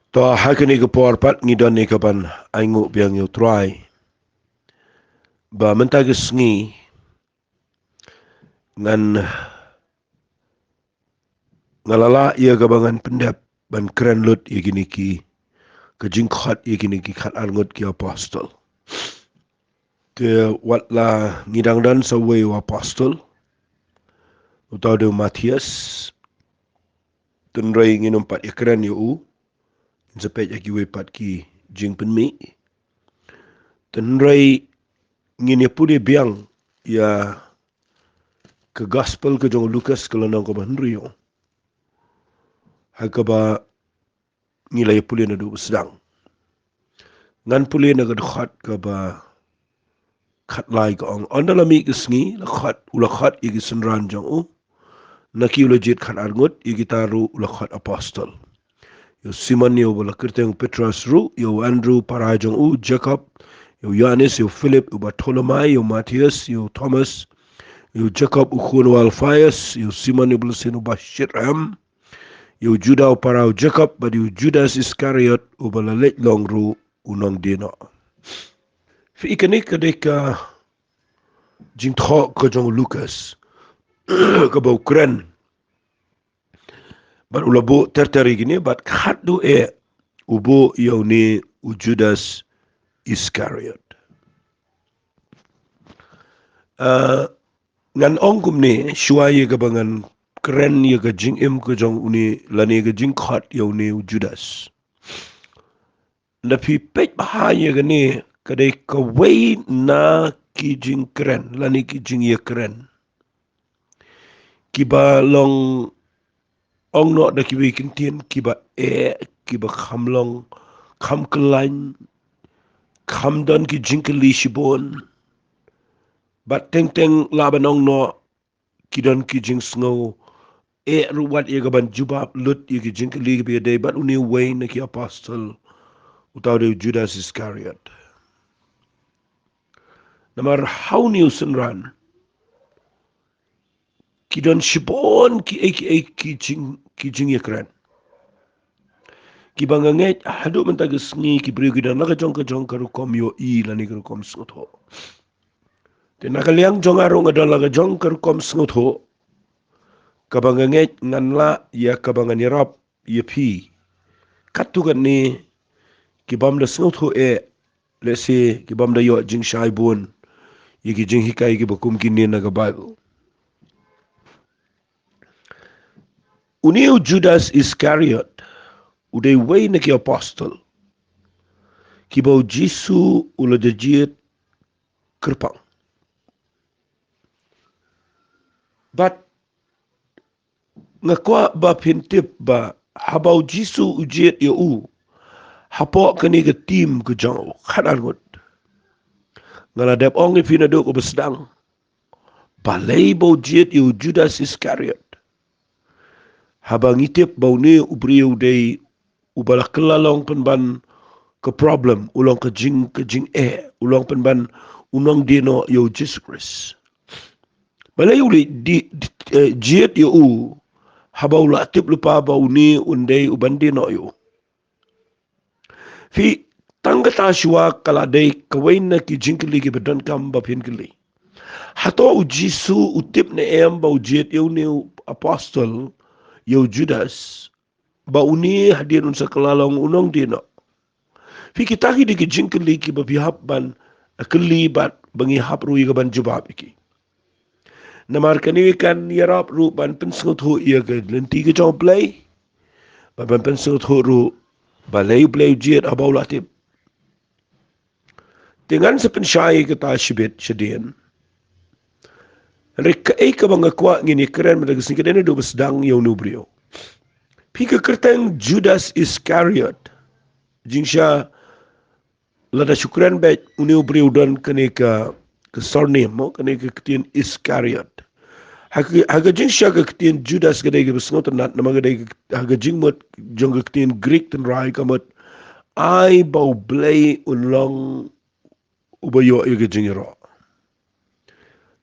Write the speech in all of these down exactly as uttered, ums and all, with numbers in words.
To, ha kane ka por pat ngi don ïa kaban ainguh biang ïa u Trai ba mynta ka sngi ngan, nga la lah ïa kaba ngan pyndep ban kren lut ïa kine ki, ka jingkhot ïa kine ki khat ar ngut ki apostol. Te wat la ngi dang don sa uwei u apostol, uta u dei u Mathaios. Tynrai ngin ym pat ïakren ïa u, ngin sa peit ïa kiwei pat ki jingpynmih. Tynrai ngin ïa pule biang ïa ka gospel ka jong u Lukas ka lynnong kaba hynriew, ha kaba ngi la ïa pule naduh ba sdang. Ngan pule na ka dkhot kaba khatlai, ka ong: Ynda la mih ka sngi, la khot, u la khot ïa ki synran jong u. Na ki u la jied khat ar ngut, ïa kita ruh u la khot apostol. Ïa u Simon, ïa uba la kyrteng u Petros ruh, ïa u Andrew para jong u, Jakob, ïa u Ïoannis, ïa u Philip, ïa u Bartholomai, ïa u Mathaios, ïa u Thomas, ïa u Jakob u khun u Alphaeus, ïa u Simon ïa uba la sien u Bashitrhem, ïa u Juda u para u Jakob, bad ïa u Judas Iskariot uba la leit long ruh u nongdie noh. Phi i, kane ka dei ka jingthoh ka jong u Lukas kaba u kren bad u la buh ter ter ïa kine, bad khatduh eh u buh ïa une u Judas Iskariot. Ah, ngan ong kumne, shuwa ïa kaba ngan kren ïa ka jingim ka jong une lane ka jingkhot ïa une u Judas. Lada phi peit bha ïa kane, ka dei kawei na ki jingkren lane ki jingïakren kiba long, ong noh da kiwei ki ktien, kiba eh, kiba kham long, kham khlaiñ, kham don ki jingkylli shibun. Bad teng teng lah ban ong noh, ki don ki jingsngew eh ruh wat ïa kaban jubab lut ïa ki jingkylli kiba ïadei bad une uwei na ki apostol, uta u dei u Judas Iskariot. Namar ha une u synran ki don shibun kiei kiei ki jing, ki jingïakren kiba nga ngeit haduh mynta ka sngi ki briew ki don la ka jong ka jong ka rukom ïohi lane ka rukom sngewthuh. Te na ka liang jong nga ruh nga don la ka jong ka rukom sngewthuh kaba nga ngeit ngan lah ïa kaba ngan ïarap ïa phi. Katto katne ki bym da sngewthuh eh, lehse ki bym da ïoh jingshai bun ïa ki jinghikai kiba kum kine na ka Baibl. Une u Judas Iskariot u dei uwei na ki apostol kiba u Jisu u la da jied kyrpang. Bad nga kwah ba phin tip ba haba u Jisu u jied ïa u hapoh kane ka team ka jong u khat ar ngut, nga la dep ong ïa phi naduh kaba sdang balei ba u jied ïa u Judas Iskariot. Haba ngi tip ba une u briew u dei uba la kylla long pynban ka problem, u long ka jing, ka jingeh, u long pynban u nongdie noh ïa u Jisu Khrist. Balei u leit di, di, eh, jied ïa u haba u la tip lypa ba une un dei uban die noh ïa u? Phi, tang kata shuwa ka la dei kawei na ki jingkylli kiba donkam ba phin kylli. Hato u Jisu u tip ne em ba u jied ïa une u apostol, ïa u Judas, ba une hadien un sa kylla long u nongdie noh? Phi, kita ki dei ki jingkylli kiba phi hap ban kylli bad ba ngi hap ruh ïa kaban jubab ïa ki. Namar kane kan ïarap ruh ban pynsngewthuh ïa ka lynti ka jong U Blei, bad ban pynsngewthuh ruh balei U Blei u jied haba u la tip. Te ngan sa pynshai kata shibit shadien. Hynrei kaei kaba nga kwah ngin ïakren mynta ka sngi ka dei naduh ba sdang ïa une u briew. Phi, ka kyrteng Judas Iskariot, jingshisha lada shu kren beit une u briew u don kane ka, ka surname mo, kane ka ktien Iskariot. Ha ka, ha ka jingshisha ka ktien Judas ka dei kaba sngewtynnat namar ka dei ka, ha ka jingmut jong ka ktien Greek tynrai ka mut ai ba U Blei un long uba ïoh ïa ka jingïaroh.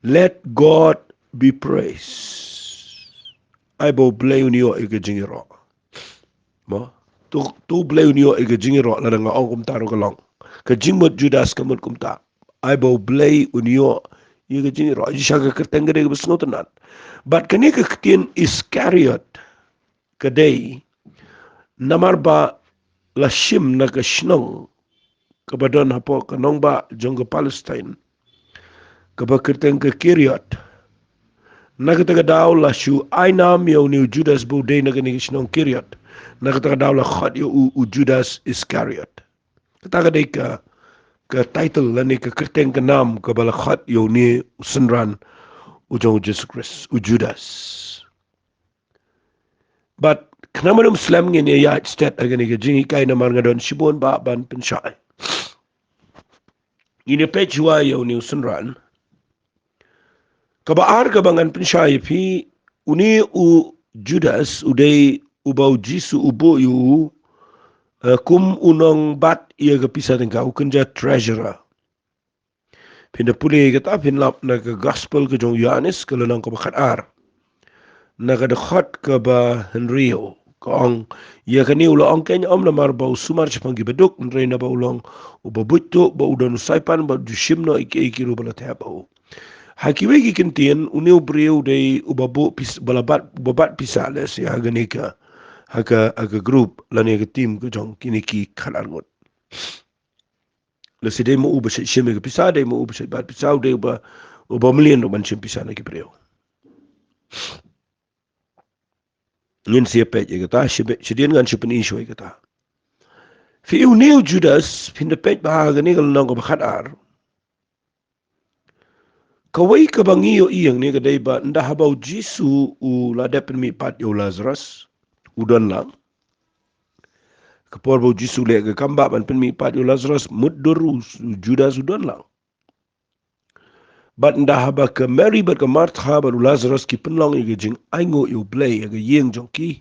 Let God be praised. Ai ba U Blei un ïoh ïa ka jingïaroh. Mo? To, to Blei un ïoh ïa ka jingïaroh, lada nga ong kumta ruh ka long. Ka jingmut Judas ka mut kumta. Ai ba U Blei un ïoh ïa ka jingïaroh. Ïa sha ka kyrteng ka dei kaba sngewtynnat. Bad kane ka ktien Iskariot ka dei namar ba la shim na ka shnong kaba don hapoh ka nongbah jong ka Palestine, kaba kyrteng ka Keriot. Na kata ka daw la shu ai nam ïa une u Judas ba u dei na kane ka shnong Keriot. Na kata ka daw la khot ïa u, u Judas Iskariot. Kata ka dei ka, ka title lane ka kyrteng ka nam kaba la khot ïa une u synran u jong u Jisu Khrist, u Judas. Bad khnang ba ym slem ngin ïa ïaid stet ha kane ka jinghikai namar nga don shibun ba ban pynshai. Ngin ïa peit shuwa ïa une u synran. Kaba ar kaba ngan pynshai ïa phi, une u Judas u dei uba u Jisu u buh ïa u, eh, kum u nongbat ïa ka pisa tyngka, u kynja treasurer. Phin da pule kata phin lap na ka gospel ka jong u Ïoannis ka lynnong kaba khatar, na ka dkhot kaba hynriew, ka ong, ïa kane u la ong keiñ ym namar ba u sumar shaphang kiba duk, hynrei naba u long uba buit tuh, ba u don u saipan, ba u ju shim noh ïa kiei kiei ruh ba la thep ha u. Ha kiwei ki kyntien une u briew u dei uba buh pis-, ba la bat, uba bat pisa, lehse ha kane ka, ha ka, ha ka group lane ka team ka jong kine ki khatar ngut. Lehse dei ma u ba shait shim ïa ka pisa, dei ma u ba shait bat pisa, u dei uba, uba mlien ruh ban shim pisa na ki briew. Ngin sa ïa peit ïa kata, shi be-, shadien ngan shu pyni shuwa ïa kata. Phi ïohi une u Judas, phin da peit bha ha kane ka lynnong kaba khatar. Kawei kaba ngi ïohi hangne ka dei ba ynda haba u Jisu u la dep pynmihpat ïa u Lazarus, u don lang. Ka por ba u Jisu u leh ka kambah ban pynmihpat ïa u Lazarus, mutdur u Judas u don lang. Bad ynda haba ka Mary bad ka Martha bad u Lazarus ki pynlong ïa ka jingainguh ïa U Blei ha ka ïing jong ki,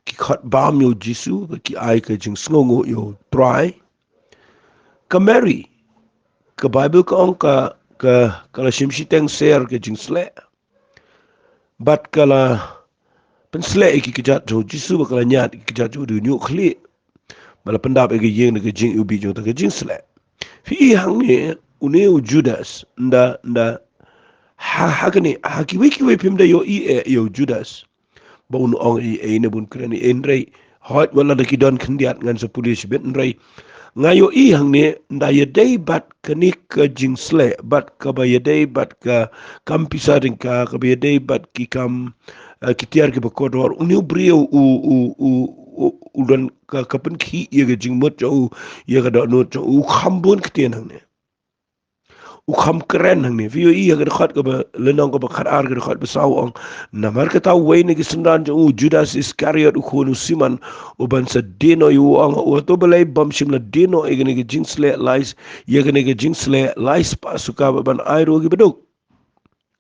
ki khot bam ïa u Jisu, bad ki ai ka jingsngewnguh ïa u Trai. Ka Mary, ka Baibl ka ong ka, ka, ka la shim shiteng ser ka jingsleh. Bad ka la pynsleh ïa ki kjat jong u Jisu, bad ka la ñiad ïa ki kjat jong u da ka ñiuh khlieh. Bad la pyndap ïa ka ïing da ka jingiwbih jong kata ka jingsleh. Phi ïohi hangne, une u Judas, ynda, ynda, ha, ha kane, ha kiwei kiwei phim da ïohi eh ïa u Judas ba un ong ei ei ne ba un kren ei ei, hynrei hooid wat la da ki don khyndiat ngan sa pule shibit, hynrei nga ïohi hangne ynda ïadei bad kane ka jingsleh, bad kaba ïadei bad ka kam pisa tyngka, kaba ïadei bad ki kam, eh, ki tiar kiba kordor, une u briew u, u, u, u, u don ka, ka pynkhih ïa ka jingmut jong u, ïa ka dohnud jong u, u kham bun ktien hangne. U kham kren hangne. Phi ïohi ha ka dkhot kaba, lynnong kaba khatar ka dkhot ba saw ong. Namar kata uwei na ki synran jong u, Judas Iskariot u khun u Simon, u ban sa die noh ïa u, u ong, u, hato balei bym shym la die noh ïa kane ka jingsleh lai, ïa kane ka jingsleh lai spah suka bad ban ai ruh ha kiba duk.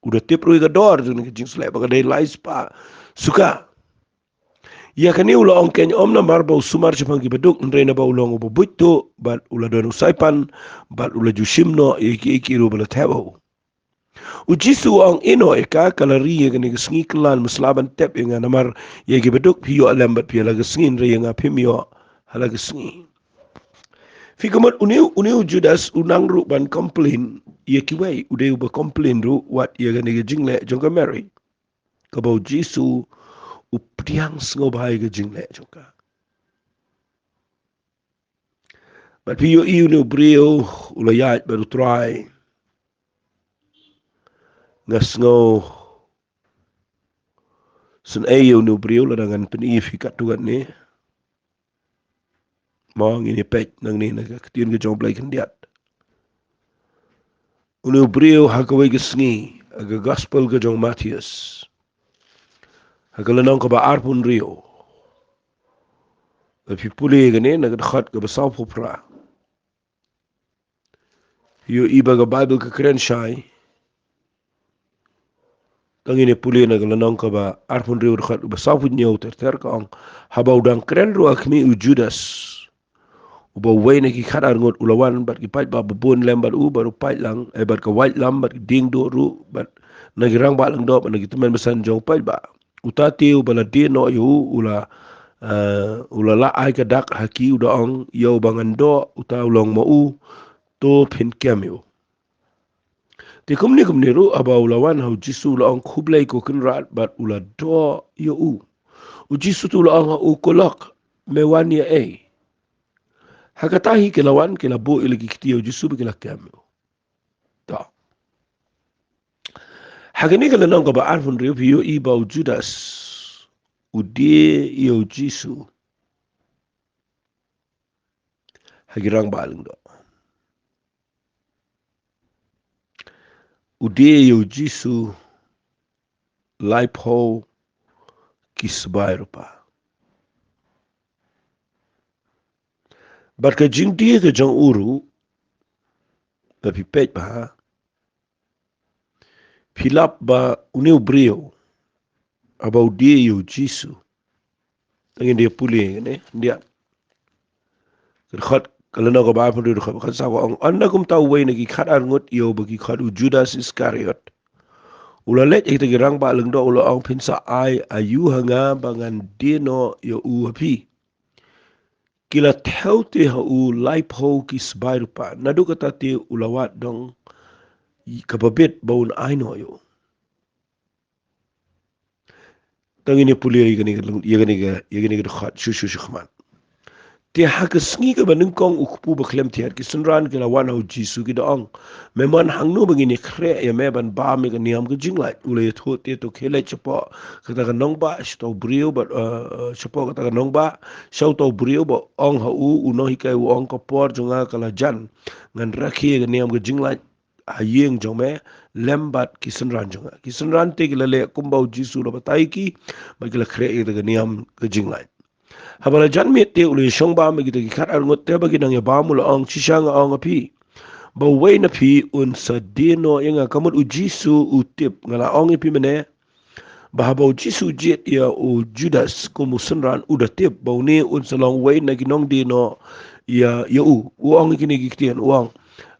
U da tip ruh ïa ka dor jong kane ka jingsleh ba ka dei lai spah suka. Ïa kane u la ong keiñ ym namar ba u sumar shaphang kiba duk, hynrei naba u long uba buit tuh, bad u la don u saipan, bad u la ju shim noh ïa kiei kiei ruh ba la thep ha u. U Jisu u ong, ïehnoh ïa ka, ka la ri ïa kane ka sngi, kylla, ym shym la ban tep ïa nga, namar ïa kiba duk phi ïoh lem bad phi ha la ka sngi, hynrei ïa nga phim ïoh ha la ka sngi. Phi ka mut une, une u Judas u nang ruh ban complain ïa kiwei, u dei uba complain ruh wat ïa kane ka jingleh jong ka Mary. Kaba u Jisu u pdiang sngewbha ïa ka jingleh jong ka. Bad phi ïohi une u briew u la ïaid bad u Trai. Nga sngew sngewsynei ïa une u briew lada ngan pyni ïa phi katto katne. Mo ngin ïa peit nangne na ka ktien ka jong U Blei khyndiat. Une u briew ha kawei ka sngi, ha ka gospel ka jong u Mathaios, ha ka lynnong kaba arphew hynriew, lada phi pule ïa kane na ka dkhot kaba sawphew phra. Ïohi ba ka Baibl ka kren shai. Tang ngin ïa pule na ka lynnong kaba arphew hynriew dkhot ba sawphew hynñiew ter ter, ka ong, haba u dang kren ruh ha khmih, u Judas, uba uwei na ki khatar ngut, u la wan bad ki paidbah ba bun lem bad u, bad u paidlang, eh, bad ka waitlam, bad ki diengduh ruh, bad na ki rangbah lyngdoh, bad na ki tymmen basan jong u paidbah. Uta te uba la die noh ïa u, u la Ah, u la lah ai ka dak ha ki, u da ong, ïa uba ngan doh, uta u long ma u, to phin kem ïa u. Te kumne kumne ruh, haba u la wan ha u Jisu, u la ong, khublei ko Kynrad, bad u la doh ïa u. U Jisu te u la ong ha u, ko lok, me wan ïa ei? Ha kata hi ki la wan, ki la buh ïa la ki kti ïa u Jisu bad ki la kem ïa u. To. Ha kane ka lynnong kaba arphew hynriew phi ïohi ba u Judas u die ïa u Jisu ha ki rangbah lyngdoh. U die ïa u Jisu laiphew ki sbai rupa. Bad ka jingdie ka jong u ruh, ba phi peit bha, phi lap ba une u briew, haba u die ïa u Jisu. Tang ngin ïa pule kane, ïa. Ka dkhot, ka lynnong kaba arphew hynriew, dkhot khatsaw ka ong, ynda kumta uwei na ki khatar ngut, ïa uba ki khot u Judas Iskariot, u la leit ha kita ki rangbah lyngdoh, u la ong, phin sa ai aïu ha nga ba ngan die noh ïa u ha phi? Ki la thew te ha u laiphew ki sbai rupa. Naduh kata te u la wad dong kaba bit ba un ai noh ïa u. Tang ngin ïa pule ïa kane ka, ïa kane ka, ïa kane ka dkhot shuh shuh shakhmat. Te ha ka sngi kaba nyngkong u kpu ba khlem thied, ki synran ki la wan ha u Jisu, ki da ong, me mon hangno ba ngin ïa khreh ïa me ban bam ïa ka niam ka jinglait? U la ïathuh te, to khie leit shapoh kata ka nongbah, sha uta u briew bad, eh, eh, shapoh kata ka nongbah, sha uta u briew bad ong ha u, u nonghikai u ong, ka por jong nga ka la jan, ngan rakhe ïa ka niam ka jinglait ha ïing jong me lem bad ki synran jong nga. Ki synran te ki la leh kumba u Jisu u la batai ki, bad ki la khreh ïa kata ka niam ka jinglait. Haba la jan miet te u la ïashong bam ïa kita ki khatar ngut, te ba ki dang ïa bam u la ong, shisha nga ong ha phi, ba uwei na phi un sa die noh ïa nga. Ka mut u Jisu u tip, nga la ong ïa phi mynne, ba haba u Jisu u jied ïa u Judas kum u synran, u da tip ba une un sa long uwei na ki nongdie noh ïa, ïa u. U ong ïa kine ki ktien, u ong,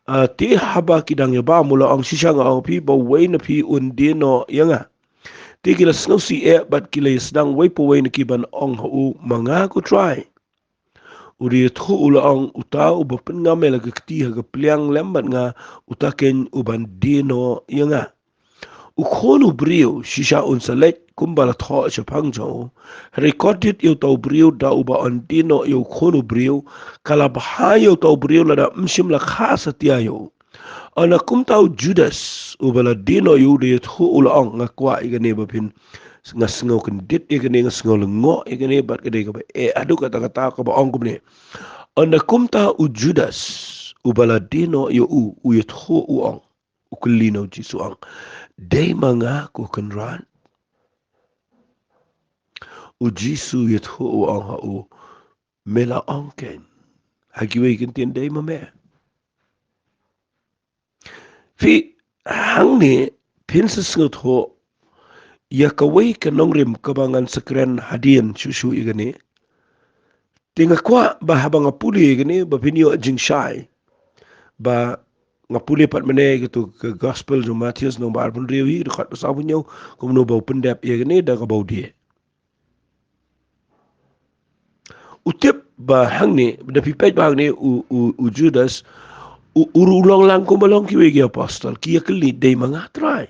ah, te haba ki dang ïa bam u la ong, shisha nga ong ha phi, ba uwei na phi un die noh ïa nga. Te ki la sngewsih eh bad ki la ïa sdang uwei pa uwei na ki ban ong ha u, ma nga ko Trai. U da ïathuh u la ong, uta uba pynngam ïa la ka kti ha ka pliang lem bad nga, uta keiñ uban die noh ïa nga. U Khun u briew shisha un sa leit kumba la thoh shaphang jong u. Hynrei kordit ïa uta u briew da uba yn die noh ïa u Khun u briew. Ka la bha ïa uta u briew lada ym shym la kha satia ïa u. Ynda kumta u Judas uba la die noh ïa u da ïathuh u la ong, nga kwah ïa kane ba phin, nga sngew kyndit ïa kane, nga sngew lyngngoh ïa kane, bad ka dei kaba eh haduh katta katta, kaba ong kumne. Ynda kumta u Judas uba la die noh ïa u, u ïathuh u ong, u kylli na u Jisu, ong, dei ma nga ko Kynrad? U Jisu u ïathuh u ong ha u, me la ong keiñ. Ha kiwei ki ktien, dei ma me. Phi, hangne phin sa sngewthuh ïa kawei ka nongrim kaba ngan sa kren hadien shuh shuh ïa kane. Te nga kwah ba haba nga pule ïa kane ba phin ïoh jingshai. Ba nga pule pat mynne ïa katu ka gospel jong u Mathaios lynnong ba arphew hynriew, dkhot ba sawphew hynñiew, kumno ba u pyndep ïa kane da kaba u die. U tip ba hangne, da phi peit ba hangne u, u, u Judas, u, u ruh u long lang kumba long kiwei ki apostol, ki ïa kylli, dei ma nga Trai?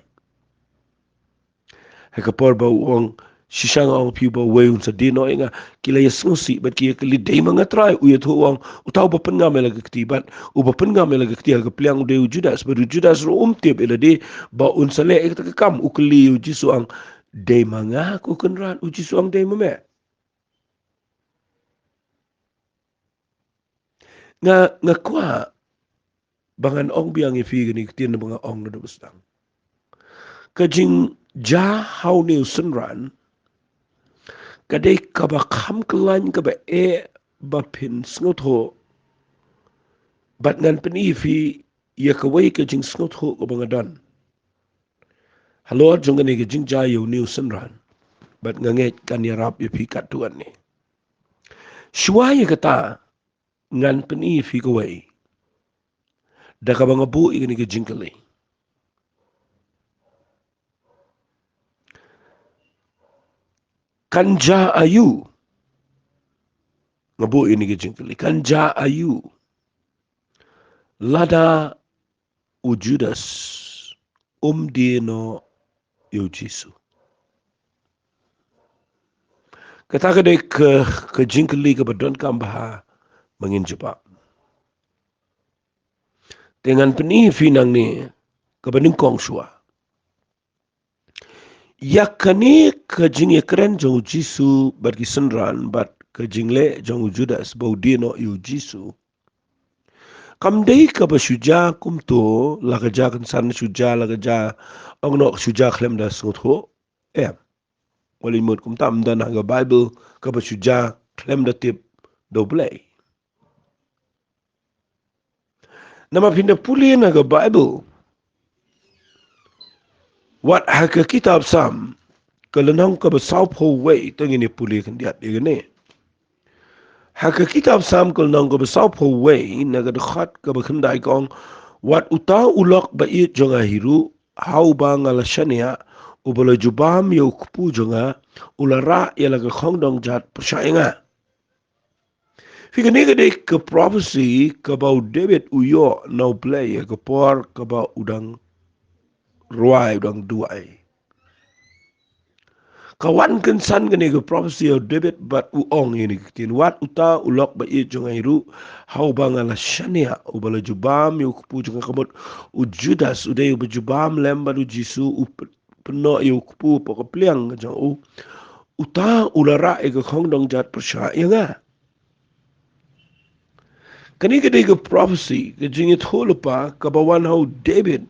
Ha ka por ba u ong, shisha nga ong ha phi ba uwei un sa die noh ïa nga, ki la ïa sngewsih bad ki ïa kylli, dei ma nga Trai? U ïathuh u ong, uta uba pynngam ïa la ka kti, bad uba pynngam ïa la ka kti ha ka pliang u dei u Judas, bad u Judas ruh um tip ïa lade ba un sa leh ïa kata ka kam. U kylli u Jisu, ong, dei ma nga ko Kynrad? U Jisu ong, dei ma me. Nga, nga kwah ba ngan ong biang ïa phi kane ka ktien ba nga ong naduh ba sdang. Ka jingjia ha une u synran ka dei kaba kham kyllain, kaba eh ba phin sngewthuh. Bad ngan pyni ïa phi ïa kawei ka jingsngewthuh kaba nga don halor jong kane ka jingjia ïa une u synran. Bad nga ngeit kan ïarap ïa phi katto katne. Shuwa ïa kata, ngan pyni ïa phi kawei da kaba nga buh ïa kane ka jingkylli. Kan jia aïu Nga buh ïa kane ka jingkylli. Kan jia aïu lada u Judas um die noh ïa u Jisu? Kata ka dei ka, ka jingkylli kaba donkam bha ba ngin jubab. Te ngan pyni ïa phi nangne kaba nyngkong shuwa. Ïa kane ka jingïakren jong u Jisu bad ki synran bad ka jingleh jong u Judas ba u die noh ïa u Jisu, kam dei kaba shu jia kumto, la ka jia kynsan shu jia, la ka jia ong noh shu jia khlem da sngewthuh. Em. Wat leh mut kumta, ym don ha ka Baibl kaba shu jia khlem da tip da U Blei. Namar phin da pule na ka Baibl, wat ha ka kitab Salm ka lynnong kaba sawphew wei, to ngin ïa pule khyndiat ïa kane. Ha ka kitab Salm ka lynnong kaba sawphew wei, na ka dkhot kaba khyndai ka ong, wat uta u lok ba ïeit jong nga hi ruh, ha uba nga la shaniah, uba la jubab ïa u kpu jong nga, u la rah ïa la ka khongdong jait pyrshah ïa nga. Phi, kane ka dei ka prophecy kaba u David u ïoh na U Blei ha ka por kaba u dang rwai, u dang duwai. Ka wan kynsan kane ka prophecy ïa u David bad u ong ïa kine ki ktien, wat uta u lok ba ïeit jong nga hi ruh, ha uba nga la shaniah, uba la jubab ïa u kpu jong nga. Ka mut u Judas u dei uba jubab lem bad u Jisu, u pynnoh ïa u kpu hapoh ka pliang ka jong u, uta u la rah ïa ka khongdong jait pyrshah ïa nga. Kane ka dei ka prophecy, ka jingïathuhlypa kaba wan ha u David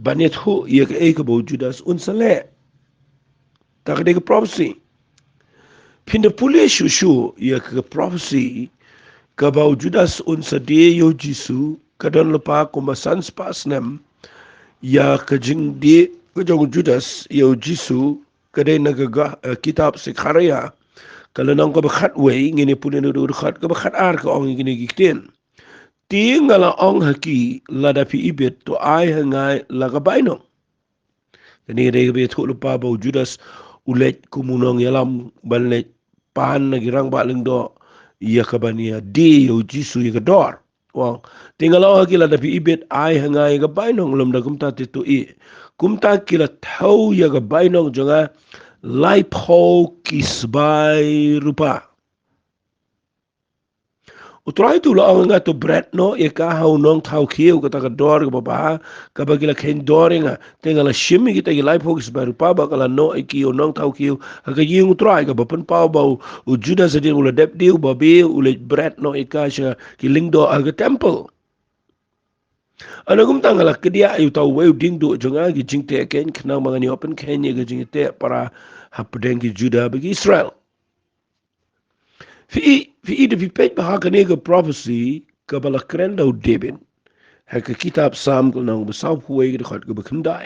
ban ïathuh ïa kaei kaba u Judas un sa leh. Ta ka dei ka prophecy. Phin da pule shuh shuh ïa ka prophecy kaba u Judas un sa die ïa u Jisu, ka don lypa kumba san spah snem ïa ka jingdie ka jong u Judas ïa u Jisu. Ka dei na ka, eh, kitab Sekharïa ka lynnong kaba khatwei, ngin ïa pule na ka dkhot kaba khatar, ka ong ïa kine ki ktien. Te nga la ong ha ki, lada phi ibit, to ai ha nga la ka bainong. Kane ka dei kaba ïathuhlypa ba u Judas u leit kum u nongïalam ban leit pan na ki rangbah lyngdoh ïa kaban ïa die ïa u Jisu ïa ka dor. Ong, te nga la ong ha ki, lada phi ibit, ai ha nga ïa ka bainong, lymda kumta te to ïeh. Kumta ki la thew ïa ka bainong jong nga laiphew ki sbai rupa. U Trai te u la ong ha nga, to bret noh ïa ka ha u nongthaw khiew, kata ka dor kaba bha kaba ki la kheiñ dor ïa nga. Te nga la shim ïa kita ki laiphew ki sbai rupa bad nga la noh ïa ki ïa u nongthaw khiew ha ka ïing u Trai. Kaba pynpaw ba u, u Judas hadien u la dep die, u babe, u leit bret noh ïa ka sha ki lyngdoh ha ka temple. Hynrei kumta nga la kdiah ïa uta uwei u diengduh jong nga ha ki jingteh kheiñ, khnang ba ngan ïoh pynkheiñ ïa ka jingteh para hapdeng ki Juda bad ki Israel. Phi i, phi i, da phi peit bha ha kane ka prophecy kaba la kren da u David ha ka kitab Salm ka lynnong ba sawphew wei, ka dkhot kaba khyndai.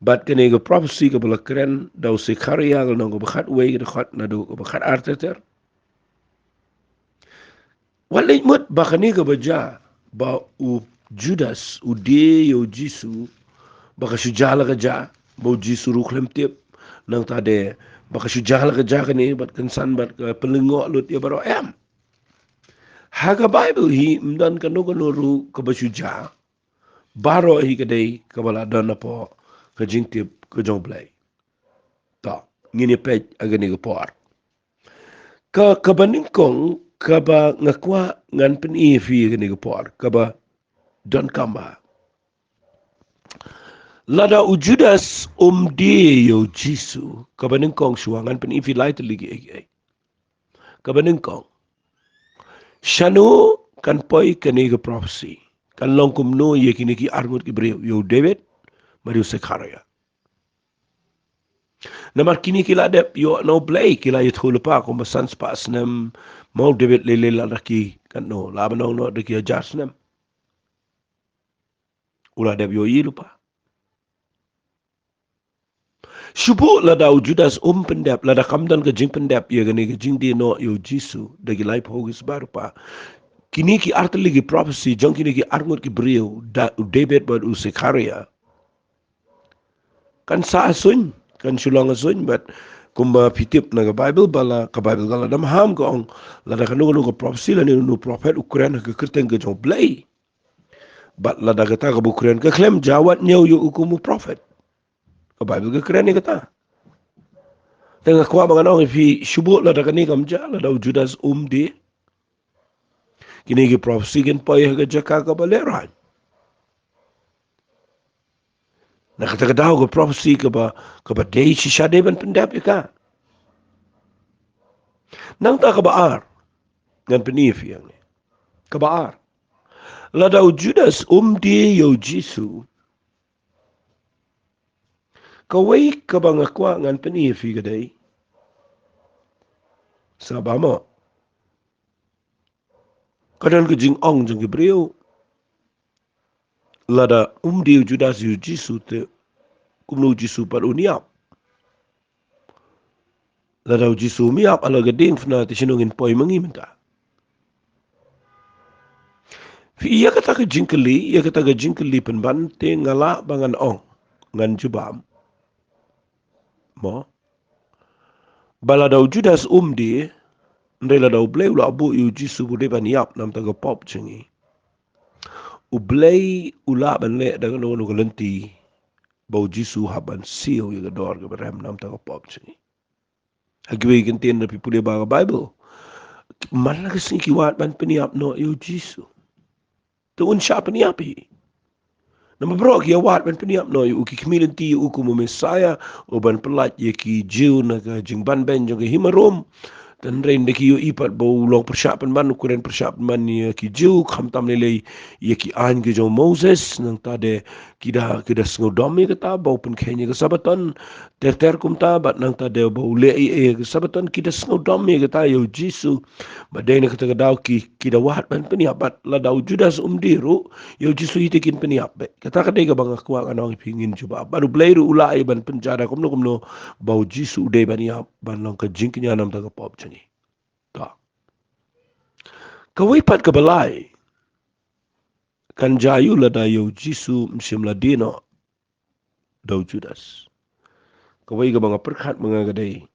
Bad kane ka prophecy kaba la kren da u Sekharïa ka lynnong kaba khatwei, ka dkhot naduh kaba khatar ter ter. Wat leh mut ba kane kaba jia, ba u Judas u die ïa u Jisu, ba ka shu jia la ka jia, ba u Jisu ruh khlem tip. Nangta de, ba ka shu jia la ka jia kane, bad kynsan bad ka pynlyngngoh lut ïa baroh, em. Ha ka Baibl hi ym don kano kano ruh kaba shu jia. Baroh hi ka dei kaba la don hapoh ka jingtip ka jong U Blei. To, ngin ïa peit ha kane ka por. Ka, kaba nyngkong kaba nga kwah ngan pyni ïa phi ha kane ka por, kaba donkam bha. Lada u Judas um die ïa u Jisu, kaba nyngkong shuwa ngan pyni ïa phi lai tylli kiei kiei. Kaba nyngkong, shano kan poi kane ka prophecy? Kan long kumno ïa kine ki arngut ki briew, ïa u David bad ïa u Sekharïa? Namar kine ki la dep ïoh na U Blei, ki la ïathuhlypa kumba san spah snem ma u David, lei lei lada ki, katno, la ban ong noh da ki hajar snem. U la dep ïohi lypa. Shu buh lada u Judas um pyndep, lada kam don ka jingpyndep ïa kane ka jingdie noh ïa u Jisu da ki laiphew ki sbai rupa, kine ki artylli ki prophecy jong kine ki arngut ki briew, da u David bad u Sekharïa, kan sah ha suiñ, kan shu long ha suiñ, bad Kumba phi tip na ka Bible ba la ka Bible ka la da maham ka ong, lada kano kano ka prophecy lane uno u prophet u kren ha ka kyrteng ka jong U Blei, bad lada kata kaba u kren ka khlem jia, wat ñiew ïa u kum u prophet. Ka Bible ka kren ïa kata. Te nga kwah ba ngan ong ïa phi shuh, lada kane kam jia, lada u Judas um die, kine ki prophecy kin poi ha ka jaka kaba lehraiñ. Na kata ka daw ka prophecy kaba, kaba dei shisha dei ban pyndep ïa ka. Nangta kaba ar, ngan pyni ïa phi hangne. Kaba ar, lada u Judas um die ïa u Jisu, kawei kaba nga kwah ngan pyni ïa phi ka dei, sa ba mo, ka don ka jingong jong ki briew, lada um die u Judas ïa u Jisu te kumno u Jisu pat un ïap? Lada u Jisu um ïap ha la ka diengphna te shano ngin poi ma ngi mynta? Phi ïa kata ka jingkylli, ïa kata ka jingkylli pynban te nga lah ba ngan ong, ngan jubab, mo, ba lada u Judas um die, hynrei lada U Blei u la buh ïa u Jisu ba u dei ban ïap namar ka pop jong ngi, U Blei u lah ban leh da kano kano ka lynti ba u Jisu u hap ban siew ïa ka dor kaba rem namar ka pop jong ngi. Ha kiwei ki ktien, lada phi pule ba ka Bible, man la ka sngi ki wad ban pynïap noh ïa u Jisu. Te un shah pynïap hi. Namar baroh ki ïa wad ban pynïap noh ïa u, ki khmih lynti ïa u kum u Messiah uban pyllait ïa ki Jiw na ka jingbanbeiñ jong ka hima Rom. Te hynrei ynda ki ïohi pat ba u long pyrshah pynban, u kren pyrshah pynban ïa ki Jiw, khamtam lei lei ïa ki aiñ ki jong u Moses, nangta de ki da, ki da sngewdom ïa kata ba u pynkheiñ ïa ka Sabaton ter ter kumta, bad nangta de ba u leh ei ei ha ka Sabaton, ki da sngewdom ïa kata ïa u Jisu. Bad dei na kata ka daw ki, ki da wad ban pynïap, bad lada u Judas um die ruh, ïa u Jisu hi te kin pynïap beit. Kata ka dei kaba nga kwah ngan ong ïa phi, ngin jubab. Bad U Blei ruh u lah ïa ban pynjah da kumno kumno ba u Jisu u dei ban ïap ban long ka jingkñia namar ka pop jong ngi. Ka, kawei pat kaba lai, kan jia aiu lada ïa u Jisu um shym la die noh da u Judas? Kawei kaba nga pyrkhat ma nga ka dei,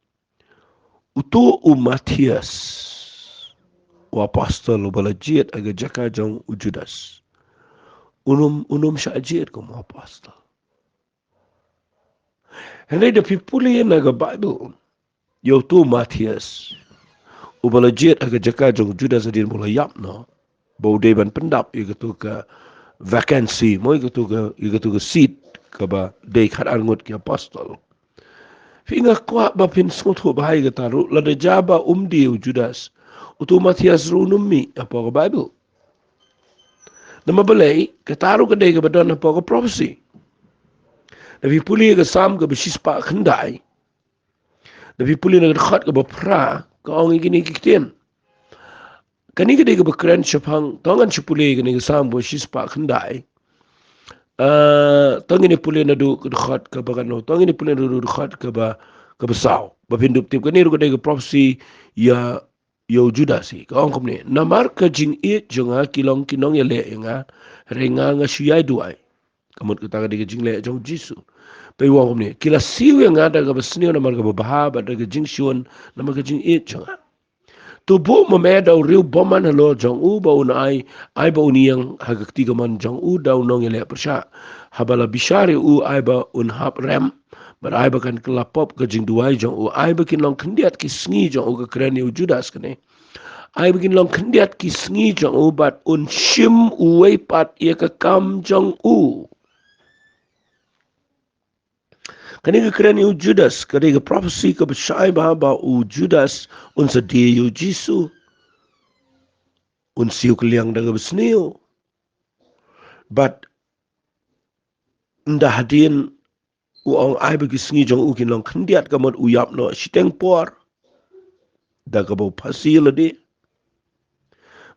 uto u Matthias, u apostol uba la jied ha ka jaka jong u Judas, un ym, un ym shah jied kum u apostol. Hynrei lada phi pule na ka Bible, ïa uto u Matthias uba la jied ha ka jaka jong u Judas hadien ba u la ïap noh, ba u dei ban pyndap ïa kato ka vacancy, mo, ïa kato ka, ïa kato ka seat kaba dei khatar ngut ki apostol. Phi, nga kwah ba phin sngewthuh bha ïa kata ruh, lada jia ba um die u Judas, uto u Matthias ruh un ym mih hapoh ka Bible. Namar balei? Kata ruh ka dei kaba don hapoh ka prophecy. Lada phi pule ïa ka Salm kaba shispah khyndai, lada phi pule na ka dkhot kaba phra, ka ong ïa kine ki ktien. Kane ka dei kaba kren shaphang, to ngan shu pule ïa kane ka Salm kaba shispah khyndai. Ah, to ngin ïa pule naduh ka dkhot kaba katno, to ngin ïa pule naduh ka dkhot kaba, kaba saw. Ba phin dup tip, kane ruh ka dei ka prophecy ïa, ïa u Judas hi. Ka ong kumne: Namar ka jingïeit jong nga ki long ki nongïaleh ïa nga, hynrei nga, nga shu ïai duwai. Ka mut kata ka dei ka jingleh jong u Jisu. Bad u ong kumne: Ki la siew ïa nga da kaba sniew namar kaba bha, bad da ka jingshun namar ka jingïeit jong nga. To buh ma me da u riewbymman halor jong u, ba un ai, ai ba un ïeng ha ka kti kamon jong u da u nongïaleh pyrshah. Haba la bishar ïa u, ai ba un hap rem, bad ai ba kan kylla pop ka jingduwai jong u, ai ba kin long khyndiat ki sngi jong u, ka kren ïa u Judas kane. Ai ba kin long khyndiat ki sngi jong u, bad un shim uwei pat ïa ka kam jong u. Kane ka kren ïa u Judas, ka dei ka prophecy kaba shai bha ba u Judas un sa die ïa u Jisu, un siew kylliang da kaba sniew. Bad ynda hadien u ong ai ba ki sngi jong u kin long khyndiat, ka mut u ïap noh shiteng por da kaba u phasi lade.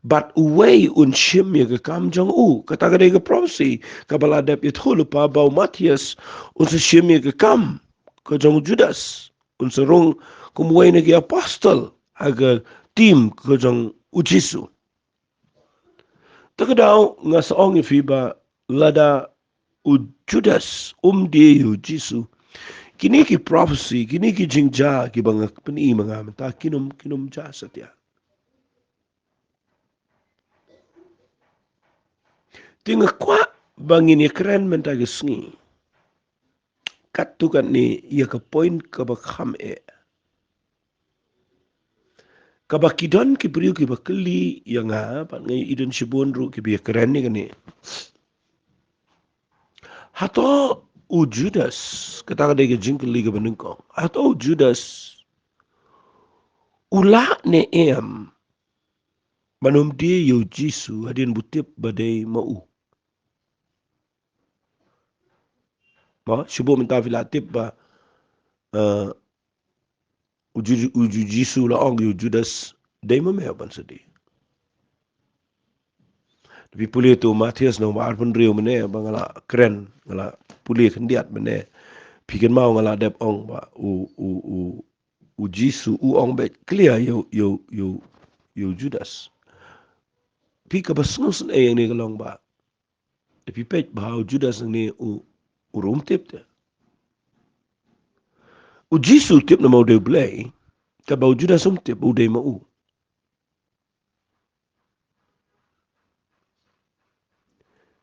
Bad uwei un shim ïa ka kam jong u. Kata ka dei ka prophecy kaba la dep ïathuh lypa ba u Matthias un sa shim ïa ka kam ka jong u Judas, un sa rung kum uwei na ki apostol ha ka team ka jong u Jisu. Te ka daw nga sa ong ïa phi ba lada u Judas um die ïa u Jisu, Kine ki prophecy, kine ki jingjia, kiba nga pyni ma nga mynta, kin ym, kin ym jia satia. Te nga kwah ba ngin ïakren mynta ka sngi. Katto katne ïa ka point kaba kham eh. Kaba ki don ki briew kiba kylli ïa nga, bad nga ïohi don shibun ruh kiba ïakren ïa kane. Hato u Judas, kata ka dei ka jingkylli kaba nyngkong. Hato u Judas u lah ne em ban ym die ïa u Jisu hadien ba u tip ba dei ma u? Mo, shibun mynta phi la tip ba, eh, u Ju-, u Ju-, Jisu u la ong ïa u Judas, dei ma me ban sa die. Phi pule to Mathaios lynnong ba arphew hynriew mynne ba nga la kren, nga la pule khyndiat mynne. Phi kynmaw nga la dep ong ba u, u, u, u Jisu u ong beit clear ïa u, ïa u, ïa u, ïa u Judas. Phi, kaba sngewsynei ïa kane ka long ba te phi peit ba u Judas hangne u, u ruh um tip te. U Jisu u tip namar u dei U Blei, kaba u Judas um tip u dei ma u.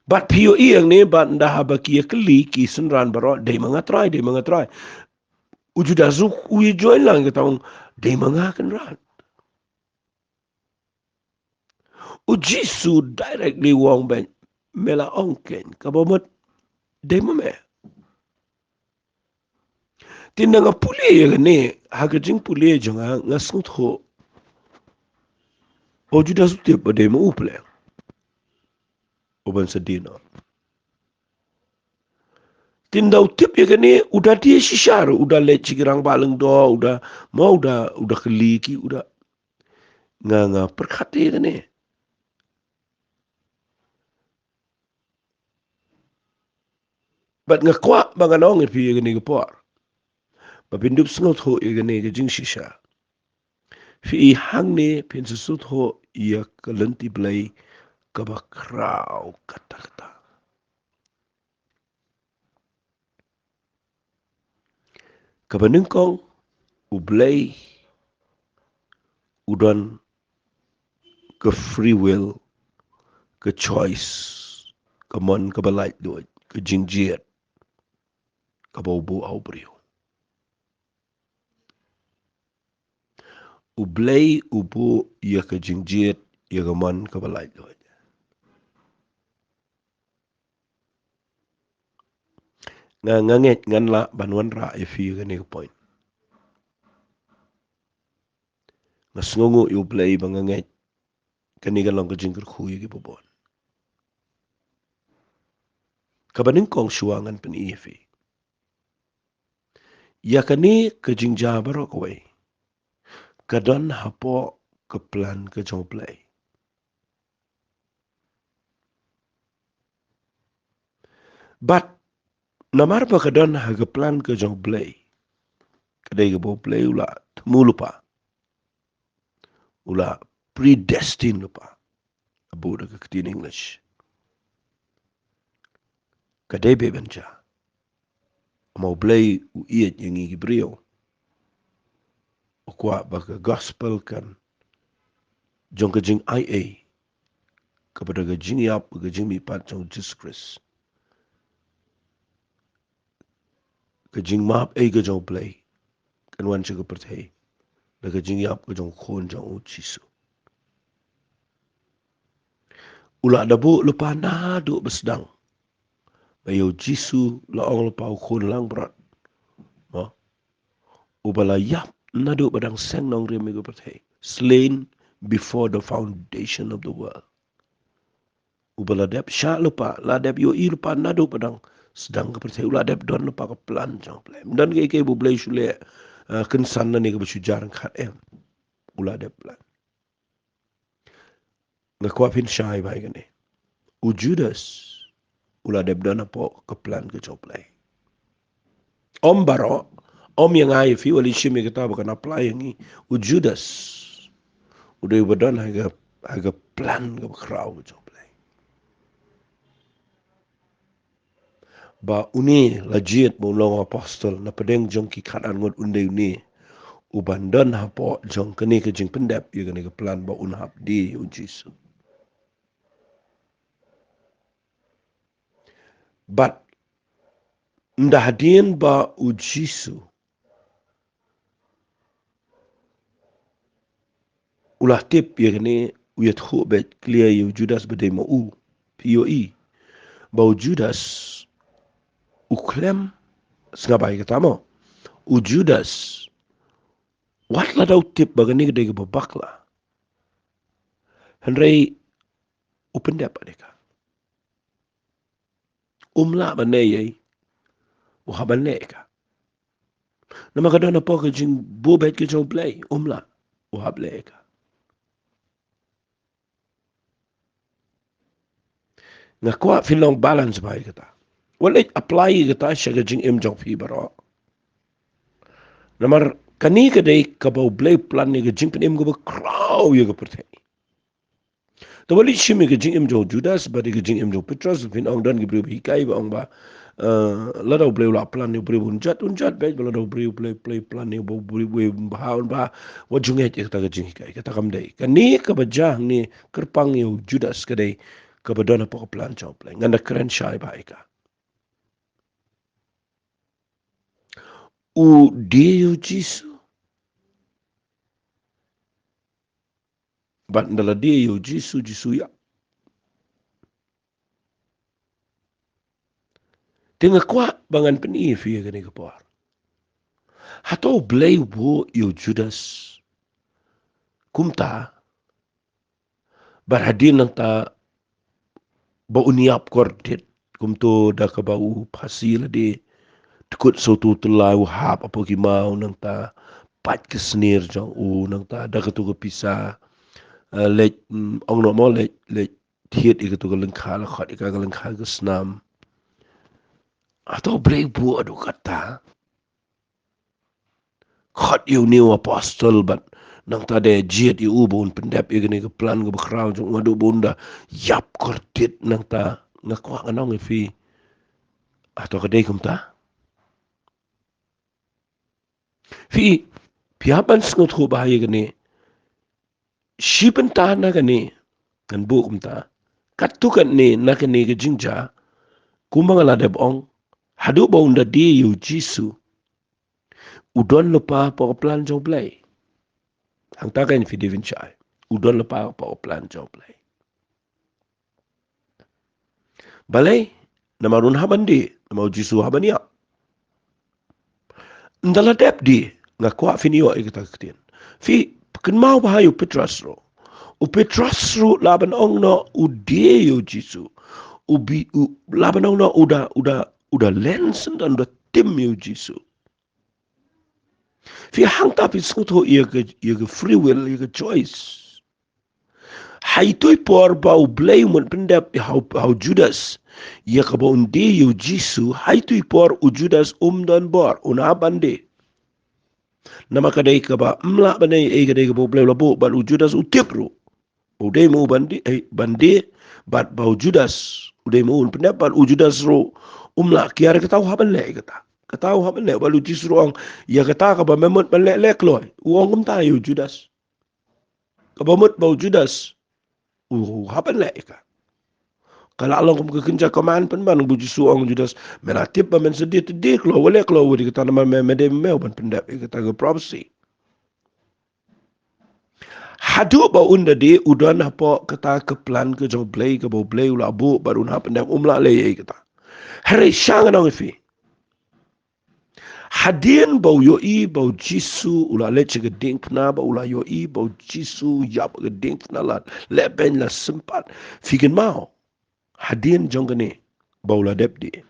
Bad phi ïohi hangne bad ynda haba ki ïakylli ki synran baroh, dei ma nga Trai, dei ma nga Trai. U Judas u, u ïa join lang kata ong, dei ma nga Kynrad. U Jisu directly u ong beit, me la ong keiñ, kaba mut dei ma me. Te ynda nga pule ïa kane, ha ka jingpule jong nga, nga sngewthuh ba u Judas u tip ba dei ma u Blei uban sa die noh. Te ynda u tip ïa kane, u da die shisha ruh, u da leit sha ki rangbah lyngdoh, u da, mo, u da, u da kylli ki, u da, nga, nga pyrkhat ïa kane. Bad nga kwah ba ngan ong ïa phi ïa kane ka por, ba phin dup sngewthuh ïa kane ka jingshisha. Phi i, hangne phin sa sngewthuh ïa ka lynti Blei kaba khraw katta katta. Kaba nyngkong, U Blei u don ka free will, ka choice, ka mon kaba laitluid, ka jingjied kaba u buh ha u briew. U Blei u buh ïa ka jingjied, ïa ka mon kaba laitluid. Nga, nga ngeit ngan lah ban wanrah ïa phi ïa kane ka point. Nga sngewnguh ïa U Blei ba nga ngeit kane kan long ka jingkyrkhu ïa ki babun. Kaba nyngkong shuwa ngan pyni ïa phi, ïa kane ka jingjia baroh kawei ka don hapoh ka plan ka jong U Blei. Bad namar ba ka don ha ka plan ka jong U Blei, ka dei kaba U Blei u la thmu lypa, u la predestine lypa, ha ka ktien English. Ka dei beit ban jia. Namar U Blei u ïeit ïa ngi ki briew. U kwah ba ka gospel kan jong ka jingai ei, kaba da ka jingïap, ka jingmihpat jong U Jisu Khrist, ka jingmap ei ka jong U Blei, kan wan sha ka pyrthei da ka jingïap ka jong U Khun jong U Jisu. U la da buh lypa naduh ba sdang, ba ïa U Jisu la ong lypa, U Khun langbrot, mo, uba la ïap naduh ba dang seng nongrim ïa ka pyrthei, slain before the foundation of the world. Uba la dep shah lypa, la dep ïohi lypa naduh ba dang sdang ka pyrthei, u la dep don lypa ka plan jong U Blei. Ym don kaei kaei ba U Blei u shu leh, eh, kynsan lane kaba shu jar ryngkat, em. U la dep plan. Nga kwah phin shai bha ïa kane. U Judas u la dep don hapoh ka plan ka jong U Blei. Ym baroh, ym ïa nga ïa phi, wat la shim ïa kata ba kan apply ïa ngi. U Judas u dei uba don ha ka, ha ka plan kaba khraw ka jong U Blei. ba une la jied ba un long apostol, na pdeng jong ki khatar ngut un dei une uban don hapoh jong kane ka jingpyndep ïa kane ka plan ba un hap die ïa u Jisu. Bad ynda hadien ba u Jisu u la tip ïa kane, u ïathuh beit clear ïa u Judas ba dei ma u. Phi ïohi ba u Judas u khlem sngap ïa kata mo. U Judas wat la da u tip ba kane ka dei kaba bakla, hynrei u pyndep ïa ka. Um lah ban leh ei ei, u hap ban leh ïa ka. Namar ka don hapoh ka jingbuh beit ka jong u Blei, um lah, u hap leh ïa ka. Nga kwah phin long balance bha ïa kata. Wat leh apply ïa kata sha ka jingim jong phi baroh. Namar kane ka dei kaba u Blei u plan ïa ka jingpynim kaba khraw ïa ka pyrthei. Te wat leh shim ïa ka jingim jong u Judas bad ïa ka jingim jong u Petros, phin ong don ki briew ba hikai ba ong ba, eh, lada u Blei u la plan ïa u briew un jot, un jot beit, ba lada u briew u Blei, Blei plan ïa u briew, briew un bha, un bha, wat ju ngeit ïa kata ka jinghikai, kata kam dei. Kane kaba jia hangne kyrpang ïa u Judas ka dei kaba don hapoh ka plan jong u Blei. Ngan da kren shai bha ïa ka. U die ïa u Jisu. Bad ynda la die ïa u Jisu, Jisu ïap. Te nga kwah ba ngan pyni ïa phi ïa kane ka por. Hato u Blei u buh ïa u Judas kumta? Bad hadien nangta ba un ïap kordit, kumto da kaba u phasi lade, dkut sa uto u tyllai, u hap hapoh ki maw, nangta pait ka snier jong u, nangta da kato ka pisa, eh, leit, mm, ong noh mo, leit, leit thied ïa kato ka lyngkha, la khot ïa ka lyngkha ka snam. Hato u Blei u buh haduh katta? Khot ïa une u apostol bad nangta da jied ïa u ba un pyndep ïa kane ka plan kaba khraw jong u haduh ba un da ïap kordit, nangta nga kwah ngan ong ïa phi, hato ka dei kumta? Phi, phi hap ban sngewthuh bha ïa kane. Shi bynta na kane, ngan buh kumta. Katto katne na kane ka jingjia, kumba nga la dep ong, haduh ba un da die ïa u Jisu, u don lypa hapoh ka plan jong u Blei. Hangta kan phi dei ban shai, u don lypa hapoh ka plan jong u Blei. Balei? Namar un hap ban die, namar u Jisu u hap ban ïap. Ynda la dep die, nga kwah phin ïoh ïa kata ka ktien. Phi, kynmaw bha ïa u Petros ruh. U Petros ruh lah ban ong noh u die ïa u Jisu. U bi, u, lah ban ong noh u da, u da, u da len syndon, u da tim ïa u Jisu. Phi, hangta phi sngewthuh ïa ka, ïa ka free will, ïa ka choice. Ha ito i por ba u Blei u mut pyndep ïa ha u, ha u Judas ïa kaba un die ïa u Jisu, ha ito i por u Judas um don bor, un hap ban die. Namar ka dei kaba ym lah ban ei ei, ka dei kaba u Blei u la buh, bad u Judas u tip ruh. U dei ma u ban die, eh, ban die, bad ba u Judas u dei ma u un pyndep, bad u Judas ruh um lah kiar, kata u hap ban leh kata. Kata u hap ban leh, bad u Jisu ruh u ong, ïa kata kaba me mut ban leh, leh kloi. U ong kumta ïa u Judas. Kaba mut ba u Judas u hap ban leh ïa ka. Ka la long kum ka kynja command pynban, ba u Jisu u ong u Judas, me la tip ba men sa die, te die kloi, wat leh kloi wat ïa kata, namar me, me dei ma me uban pyndep ïa kata ka prophecy. Haduh ba un da die u don hapoh kata ka plan ka jong u Blei, kaba u Blei u la buh bad un hap pyndep, um lah leh ei ei kata. Hynrei sha ngan ong ïa phi, hadien ba u ïohi ba u Jisu u la leit sha ka diengphna, ba u la ïohi ba u Jisu u ïap ha ka diengphna, la lehbeiñ, la sympat, phi kynmaw, hadien jong kane ba u la dep die,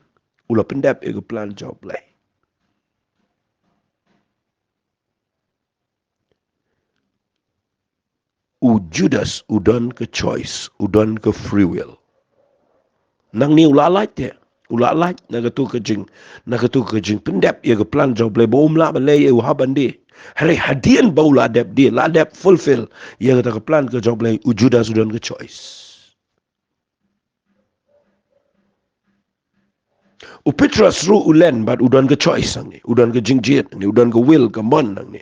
u la pyndep ïa ka plan jong u Blei. U Judas u don ka choice, u don ka free will. Nangne u la lait te, u la lait na kato ka jing, na kato ka jingpyndep ïa ka plan jong u Blei, ba um lah ban leh ei ei, u hap ban die. Hynrei hadien ba u la dep die, la dep fulfill ïa kata ka plan ka jong u Blei, u Judas u don ka choice. U Petros ruh u len bad u don ka choice hangne, u don ka jingjied hangne, u don ka will, ka mon hangne.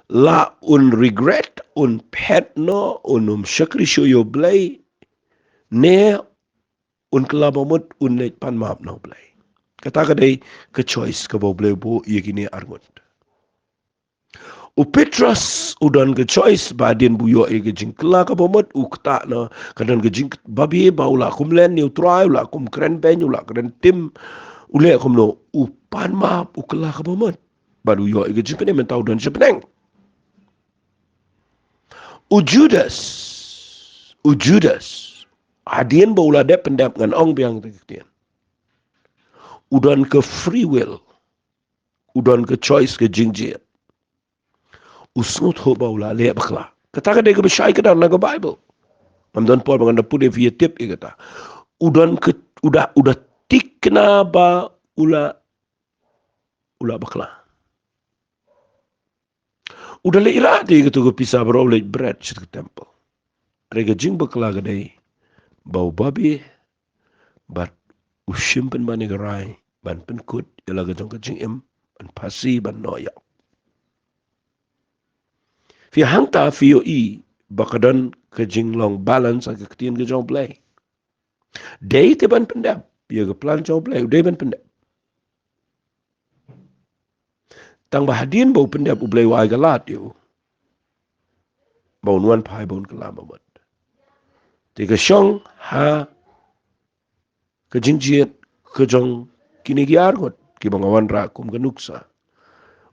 La un regret, un phet noh, un ym shakri shuh ïa U Blei, ne un kylla ba mut, un leit pan map na U Blei. Kata ka dei ka choice kaba U Blei u buh ïa kine ar ngut. U Petros u don ka choice ba hadien ba u ïoh ïa ka jingkylla kaba mut, u ktah noh, ka don ka jingbabe ba u la kum len ïa U Trai, u la kum kren beiñ, u la kren tim, u leh kumno, u pan map, u kylla kaba mut. Bad u ïoh ïa ka jingpynim, mynta u don shaphrang. U Judas, u Judas, hadien ba u la dep pyndep, ngan ong biang te ka ktien, u don ka free will, u don ka choice, ka jingjied. U sngewthuh ba u la leh bakla. Kata ka dei kaba shai kdar na ka Baibl. Ngam don por ba ngan da pule phi ïa tip ïa kata. U don ka, u da, u da thikna ba u la, u la bakla. U da leit rah te ïa kato ka pisa baroh, u leit bret sha ka temple. Hynrei ka jingbakla ka dei ba u babe, bad u shim pynban ïa ka rai ban pynkut ïa la ka jong ka jingim, ban phasi, ban noh ïap. Phi, hangta phi ïohi ba ka don ka jinglong balance ha ka ktien ka jong U Blei. Dei te ban pyndep ïa ka plan jong U Blei, u dei ban pyndep. Tang ba hadien ba u pyndep, U Blei u ai ka lad ïa u ba un wan phai, ba un kylla ba mut. Te ka shong ha ka jingjied ka jong kine ki ar ngut kiba nga wanrah kum ka nuksa.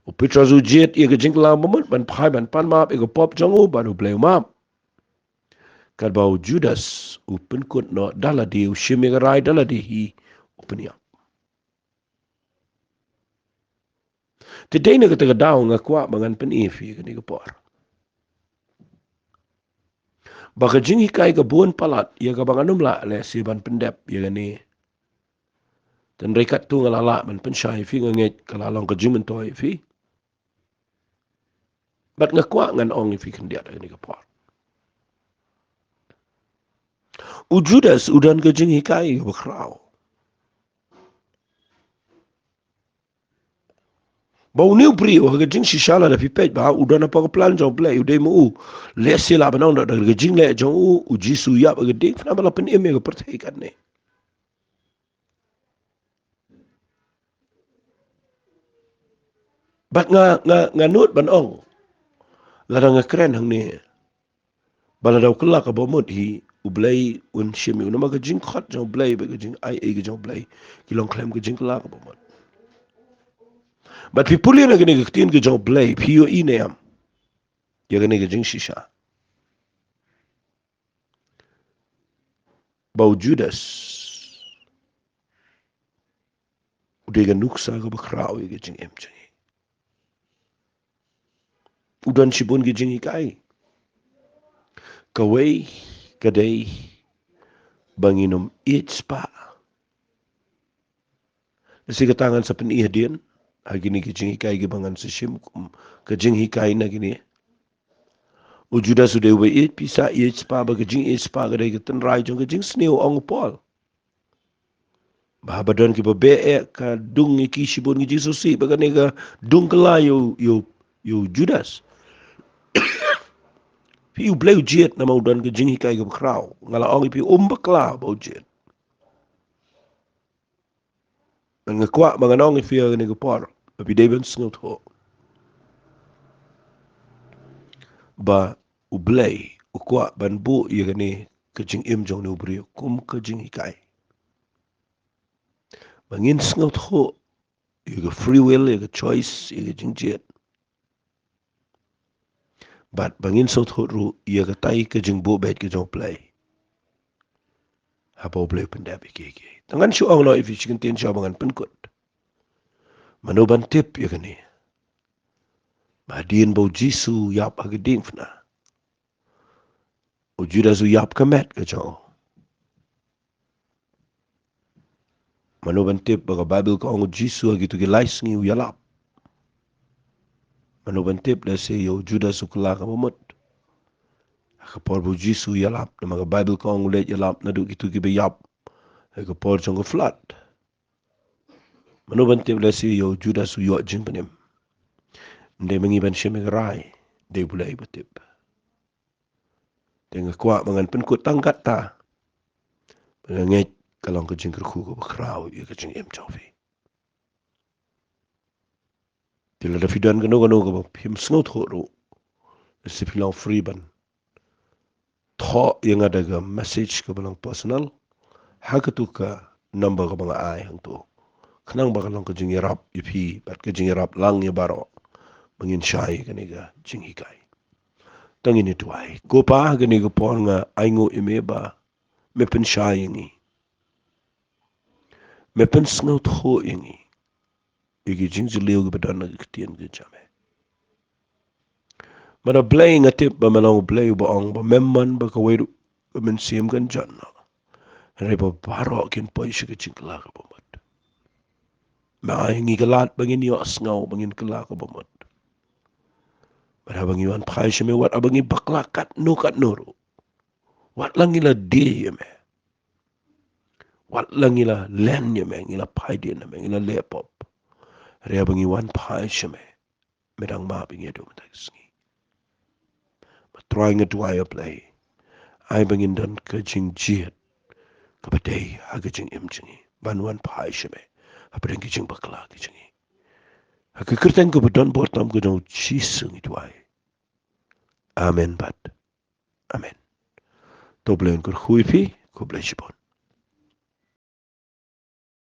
U Petros u jied ïa ka jingkylla ba mut, ban phai ban pan map ïa ka pop jong u, bad U Blei u map. Katba u Judas u pynkut noh da lade, u shim ïa ka rai da lade hi, u pynïap. Te dei na kata ka daw nga kwah ba ngan pyni ïa phi kane ka por ba ka jinghikai ka bun palat ïa kaba ngan ym lah lehse ban pyndep ïa kane. Tang hynrei katto nga la lah ban pynshai ïa phi, nga ngeit ka la long ka jingmyntoi ïa phi. Bad nga kwah ngan ong ïa phi khyndiat ha kane ka por. U Judas u don ka jinghikai kaba khraw. Ba une u briew ha ka jingshisha lada phi peit ba u don hapoh ka plan jong U Blei, u dei ma u. Lehse lah ban ong da ka jingleh jong u, u Jisu u ïap ha ka diengphna bad la pynim ïa ka pyrthei katne. Bad nga, nga, nga nud ban ong, lada nga kren hangne, ba lada u kylla kaba mut hi, U Blei un shim ïa u, namar ka jingkhot jong U Blei bad ka jingai ei ka jong U Blei ki long khlem ka jingkylla kaba mut. Bad phi pule na kane ka ktien ka jong U Blei, phi ïohi ne em ïa kane ka jingshisha ba u Judas u dei ka nuksa kaba khraw ïa ka jingim jong ngi. U don shibun ki jinghikai. Kawei ka dei ba ngin ym ïeit spah. Lehse kata ngan sa pyni hadien ha kine ki jinghikai kiba ngan sa shim kum ka jinghikai na kine. U Judas u dei uba ïeit pisa, ïeit spah, ba ka jingïeit spah ka dei ka tynrai jong ka jingsniew, ong u Paul. Ba haba don kiba beh eh ka dung ïa ki shibun ki jingsngewsih, ba kane ka dung kylla ïa u, ïa u, ïa u Judas. Phi, U Blei u jied namar u don ka jinghikai kaba khraw. Nga la ong ïa phi, um bakla ba u jied. Nga kwah ba ngan ong ïa phi ha kane ka por ba phi dei ban sngewthuh ba U Blei u kwah ban buh ïa kane ka jingim jong une u briew kum ka jinghikai. Ba ngin sngewthuh ïa ka free will, ïa ka choice, ïa ka jingjied. Bad ba ngin sngewthuh ruh ïa katai ka jingbuh beit ka jong U Blei haba U Blei u pyndep ïa kiei kiei. Te ngan shu ong noh ïa phi shi kyntien shuwa ba ngan pynkut. Mano ban tip ïa kane? Ba hadien ba u Jisu u ïap ha ka diengphna, u Judas u ïap ka met ka jong u. Mano ban tip ba ka Baibl ka ong u Jisu ha kito ki lai sngi u ïalap? Mano ban tip lehse ïa u Judas u kylla kaba mut ha ka por ba u Jisu u ïalap? Namar ka Baibl ka ong u leit ïalap naduh kito kiba ïap Ha ka por jong ka flood, mano ban tip lehse ïa u Judas u ïoh jingpynim. Ym dei ma ngi ban shim ïa ka rai, dei U Blei uba tip. Te nga kwah ba ngan pynkut tang katta, ba nga ngeit ka long ka jingkyrkhu kaba khraw ïa ka jingim jong phi. Te lada phi don kano kano kaba phim sngewthuh ruh, lehse phi long free ban thoh ïa nga da ka message kaba long personal ha katu ka number kaba nga ai hangtu, khnang ba ka long ka jingïarap ïa phi bad ka jingïarap lang ïa baroh ba ngin shai ïa kane ka jinghikai. To ngin ïa duwai. Ko Pa, ha kane ka por nga ainguh ïa me ba me pynshai ïa ngi, me pynsngewthuh ïa ngi ïa ki jingjylliew kiba don ha ka ktien ka jong me. Bad A Blei, nga tip ba me long U Blei uba ong ba mem mon ba kawei ruh ka mynsiem kan jot noh, hynrei ba baroh kin poi sha ka jingkylla kaba mut. Me ai ïa ngi ka lad ba ngin ïohsngew, ba ngin kylla kaba mut. Bad haba ngi wan phai sha me, wat haba ngi bakla katno katno ruh, wat la ngi la die ïa me, wat la ngi la len ïa me, ngi la phai die na me, ngi la leh pop, hynrei haba ngi wan phai sha me, me dang map ïa ngi haduh mynta ka sngi. Bad Trai, nga duwai, A Blei, ai ba ngin don ka jingjied kaba dei ha ka jingim jong ngi ban wan phai sha me hapdeng ki jingbakla ki jong ngi. Ha ka kyrteng kaba don bor tam ka jong U Jisu ngi duwai. Amen bad amen. To U Blei un kyrkhu ïa phi. Khublei shibun.